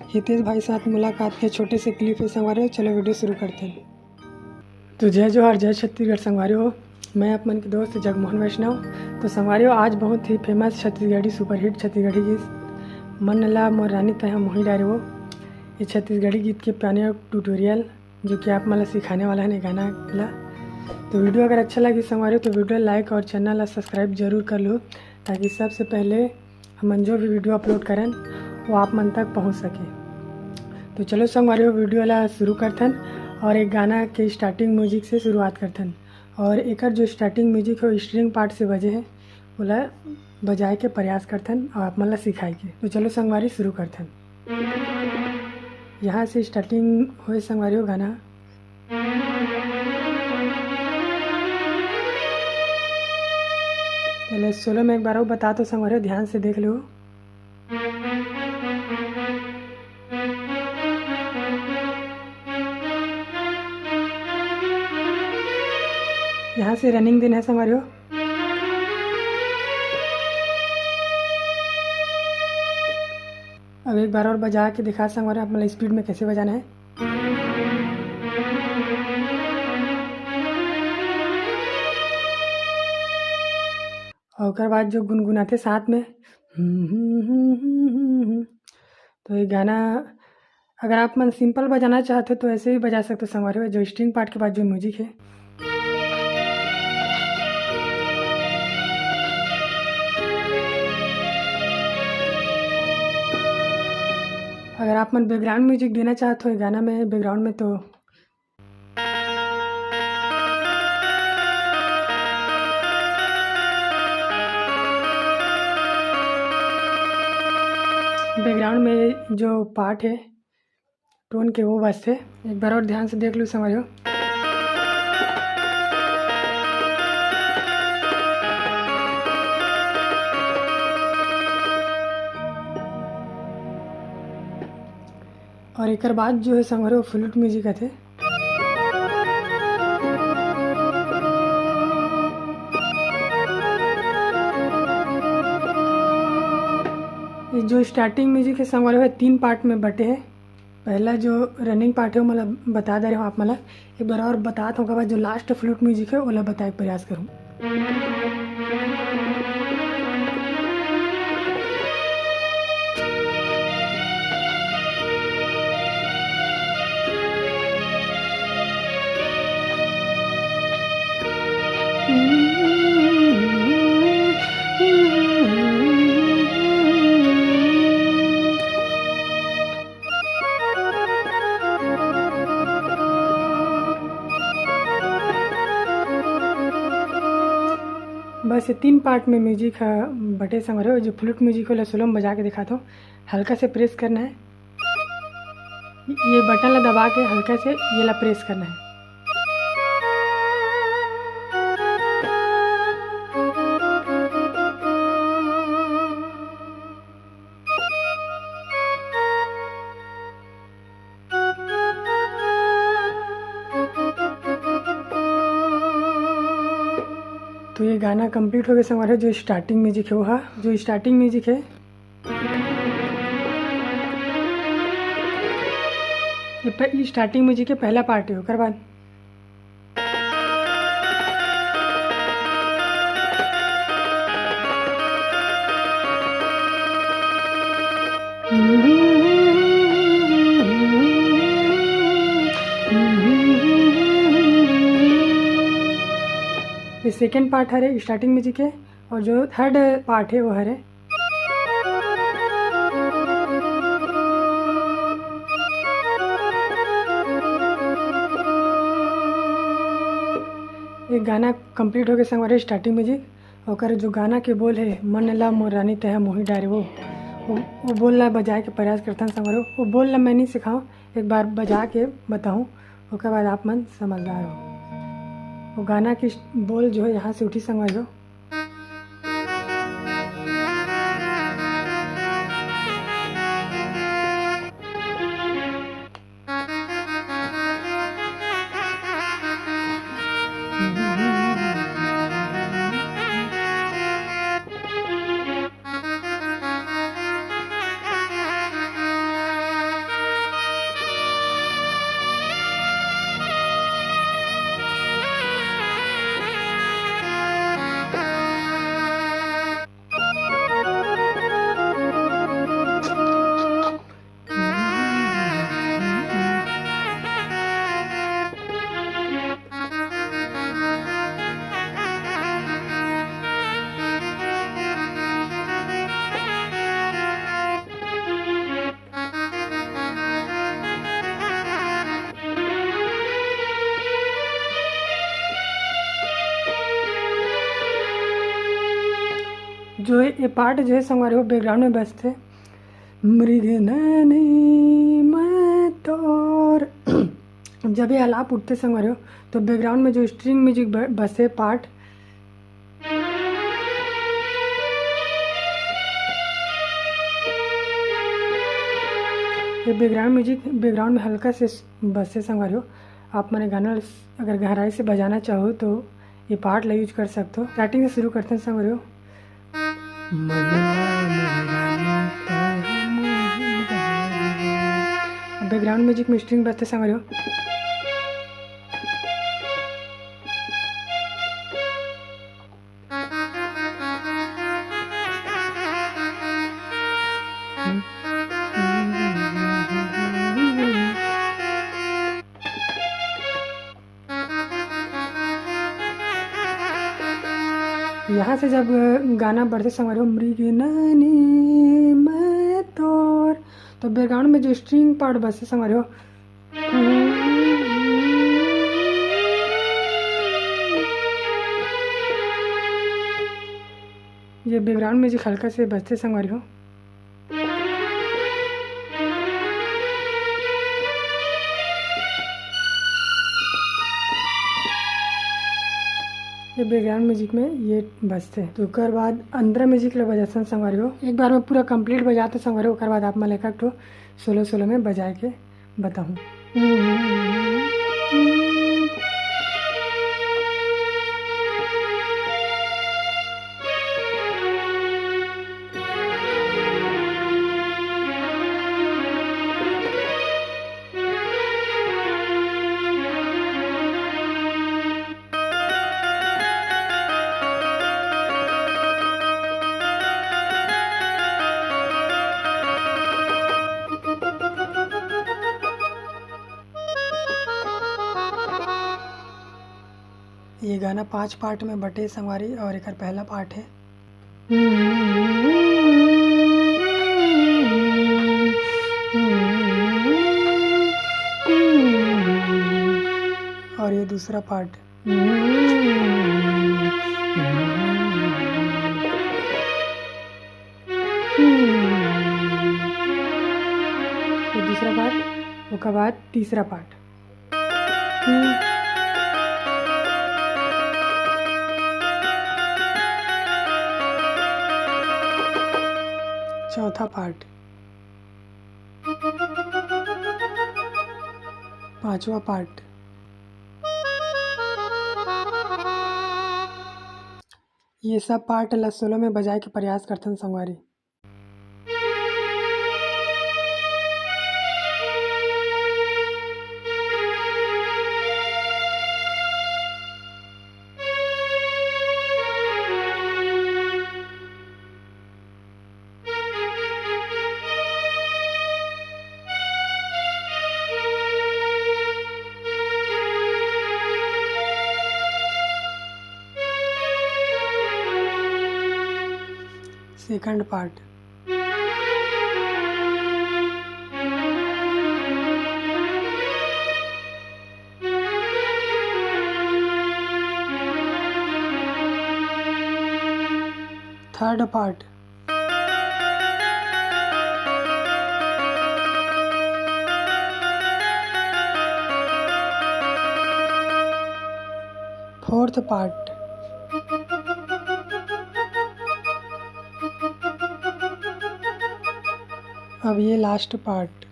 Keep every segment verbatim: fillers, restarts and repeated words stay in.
हितेश भाई साथ मुलाकात के छोटे से clip हे संगवारी हो। चलो video शुरू करते हैं। तो जय जोहार, जय छत्तीसगढ़ संगवारी हो। मैं आप मन के दोस्त जगमोहन वैष्णव। तो संगवारी हो, आज बहुत ही famous छत्तीसगढ़ी superhit छत्तीसगढ़ी गीत मन ला मोर रानी तैं हा मोही डारे वो, ये छत्तीसगढ़ी गीत के piano tutorial, जो कि आप मन ला सिखाने वाला है ये गाना ला। तो video अगर अच्छा लगे संगवारी हो, तो video like और channel ला subscribe जरूर कर लो, ताकि सबसे पहले हमन जो भी video upload करन, वो आप मन तक पहुंच सके। तो चलो संगवारी हो, video ला शुरू करथन और एक गाना के starting music से शुरुआत करथन। और एकर जो starting music है, वो string part से बजे है, ओला बजाए के प्रयास करथन और आप मन ला सिखाए के। तो चलो संगवारी, शुरू करथन। यहाँ से starting होए संगवारी हो गाना। पहले solo में एक बार और बता तो संगवारी हो, ध्यान से देख लो। यहाँ से running देना है संगवारी हो। अब एक बार और बजा के दिखा संगवारी, आप मन ला speed में कैसे बजाना है। और ओकर बाद जो गुनगुनाते साथ में, तो ये गाना अगर आप मन simple बजाना चाहते हो तो ऐसे भी बजा सकते हो संगवारी हो, जो string part के बाद जो music है। अगर आप मन background music देना चाहते हो ये गाना में background में, तो background में जो part है tone के, वो बजथे। एक बार और ध्यान से देख लो संगवारी हो। और एकर बाद जो है संगवारी हो, flute music आथे। ये जो starting music है संगवारी हो, तीन part में बटे है। पहला जो running part है, वो मैं बता दे रहे हूँ आप मन ला। एक बार और बतात हूँ, ओकर बाद जो last flute music है, ओला बताए के प्रयास करूँ। बस ये तीन part में music ह बटे संगवारी हो। जो flute music, ओला solo में बजा के दिखात हूँ। हल्का से press करना है, ये button ला दबा के हल्का से ये ला press करना है। तो ये गाना complete हो गया संगवारी हो, जो starting music है वो हा, जो starting music है, ये प-, ये starting music के पहला part है। ओकर बाद ये second part हरे starting music के, और जो third part है वो हरे। ये गाना complete हो गया संगवारी starting music। ओकर जो गाना के बोल है, "मन ला मोर रानी तैं हा मोही डारे वो", वो, वो बोल ला बजाए के प्रयास करथन संगवारी हो। वो बोल ला मैं नहीं सिखाऊँ, एक बार बजा के बताऊँ, ओकर बाद आप मन समझदार हो। वो गाना की बोल जो है यहाँ से उठी संगवारी हो। जो ये पार्ट जो है संगवारी हो, बैकग्राउंड में बजथे, मृग नैनी मैं तोर। जब ये आलाप उठथे संगवारी हो, तो बैकग्राउंड में जो स्ट्रिंग म्यूजिक बजथे पार्ट, ये बैकग्राउंड म्यूजिक बैकग्राउंड में हल्का से बजथे संगवारी हो। आप मन गाना अगर गहराई से बजाना चाहो तो ये पार्ट ला यूज कर सकथो। स्टार्टिंग से शुरू करथन संगवारी हो। बैकग्राउंड म्यूजिक में स्ट्रिंग बजथे संगवारी हो। यहाँ से जब गाना बढ़थे संगवारी हो, मृग नैनी मैं तोर, तो बैकग्राउंड में जो स्ट्रिंग पार्ट बजथे संगवारी हो, ये बैकग्राउंड म्यूजिक हल्का से बजथे संगवारी हो। ये बैकग्राउंड म्यूजिक में ये बजथे। तो ओकर बाद अंतरा म्यूजिक ला बजाथन संगवारी हो। एक बार में पूरा कंप्लीट बजाथन संगवारी हो, ओकर बाद आप मन ला एक ठो सोलो सोलो में बजाए के बताहूँ। ये गाना पांच पार्ट में बटे संगवारी, और एकर पहला पार्ट है। और ये दूसरा पार्ट। ये दूसरा पार्ट, ओकर बाद तीसरा पार्ट। चौथा पार्ट, पांचवा पार्ट। ये सब पार्ट ला सोलो में बजाए के प्रयास करथन संगवारी। Second part. Third part. Fourth part. अब ये लास्ट पार्ट।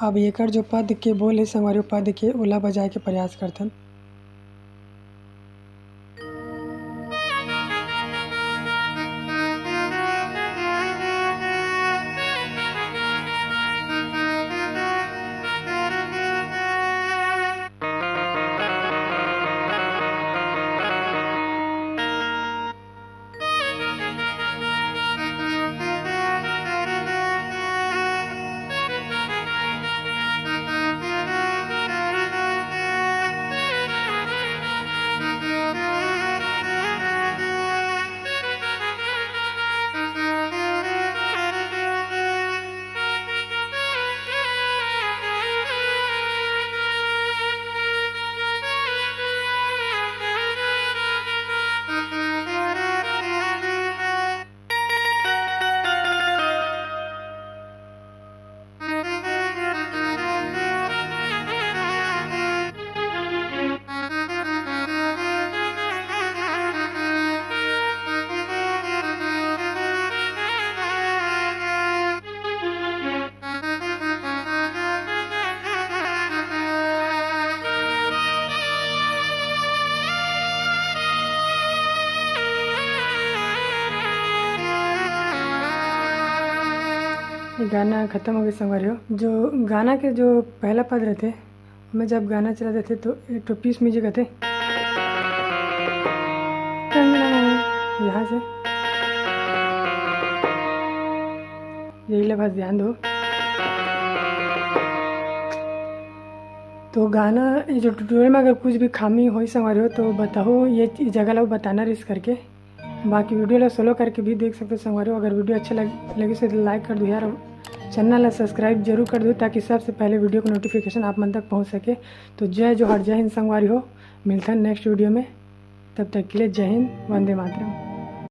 अब एकर जो पद के बोल हे संगवारी, पद के, ओला बजाए के प्रयास करथन। गाना खत्म हो गए संगवारी हो। जो गाना के जो पहला पद रहते, मैं जब गाना चला देते तो एक तो पीस म्यूजिक आते, यहाँ से यही ला बस ध्यान दो। तो गाना ये जो ट्यूटोरियल में अगर कुछ भी खामी होई संगवारी हो तो बताओ, ये जगह ला बताना रिस करके। बाकी वीडियो ला स्लो करके भी देख सकते हो संगवारी हो। अगर वीडियो अच्छा लग लगे से तो लाइक कर दो यार, चैनल ला सब्सक्राइब जरूर कर दो ताकि सबसे पहले वीडियो का नोटिफिकेशन आप मन तक पहुंच सके। तो जय जोहार, जय हिंद संगवारी हो, मिलता है नेक्स्ट वीडियो में। तब तक के लिए जय हिंद, वंदे मातरम।